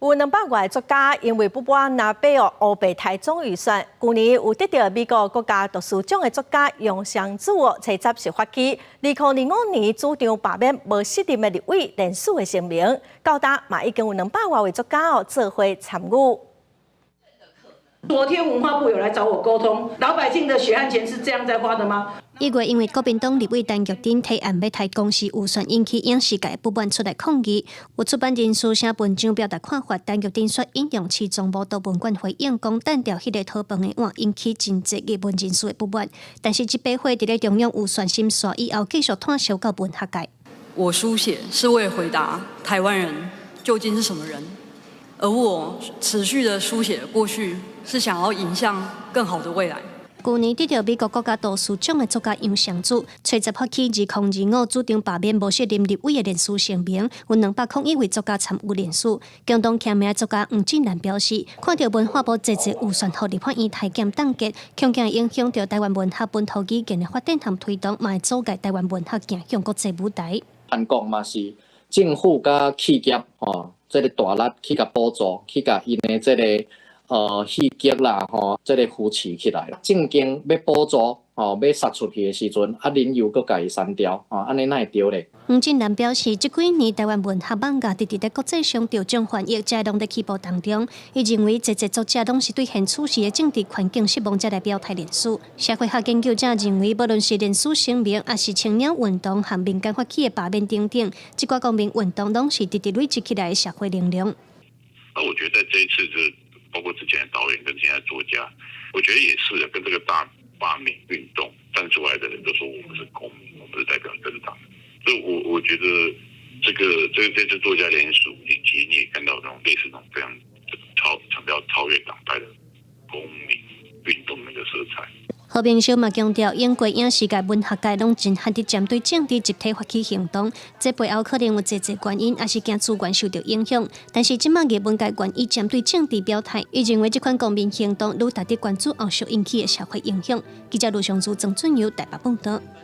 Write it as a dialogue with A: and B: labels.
A: 有200外作家因為不滿藍白哦烏白刣總預算，舊年有得著美國國家圖書獎的作家楊雙子哦，初十是發起2025年主張罷免無適任的立委連署的聲明，到今嘛已經有200外位作家哦做伙參與。
B: 昨天文化部有來找我溝通，老百姓的血汗錢是這樣在花的嗎？1
C: 月因為國民黨立委陳玉珍提案欲刣公視預算，引起影視界不滿出來抗議。有出版人士寫文章表達看法，陳玉珍煞引用市總部圖文館回應講，擲著彼个討飯的碗，引起真濟藝文人士的不滿。但是這筆會佇咧中央預算審煞以後，繼續炭燒到文學界。
D: 我書寫是為回答台灣人究竟是什麼人，而我持續的書寫過去，是想要迎向更好的未來。
C: 舊年得著美國國家圖書獎的作家楊雙子，初十發起2025主張罷免無適任立委的連署聲明，有201位作家參與連署。共同簽名作家黃進蘭表示，看著文化部濟濟預算予立法院刣減凍結，恐驚影響著台灣文學本土語言的發展和推動，嘛會阻礙台灣文學行向國際舞台。
E: 韓國嘛是政府佮企業吼，這个大力去共補助，去共𪜶的這个戲劇啦，吼，這个扶持起來。正經欲補助，吼，欲殺出去的時陣，啊，恁又閣共伊刪掉，吼，按呢哪會對咧？
C: 黃進蘭表示，這幾年台灣文學艋舺直直佇國際上得獎翻譯，這攏佇起步當中。伊認為，濟濟作者攏是對現處時的政治環境失望，才來表態連署。社會學研究者認為，無論是連署聲明，抑是青鳥運動和民間發起的罷免等等，這寡公民運動攏是直直累積起來的社會能量。
F: 那我覺得在這一次，就包括之前的導演跟現在作家，我覺得也是跟這個大罷免運動站出來的人都說我們是公民，我們是代表政黨。所以我覺得這次作家聯署，以及你也看到那種類似那種非常強調超越黨派的公民運動那個色彩。
C: 何明修嘛強調，英國影視界、文學界攏真罕佇針對政治集體發起行動，這背後可能有濟濟原因，抑是驚資源受著影響。但是這馬藝文界願意針對政治表態，伊認為這款公民行動愈值得關注後續引起的社會影響。記者盧尚祖、曾俊友台北報導。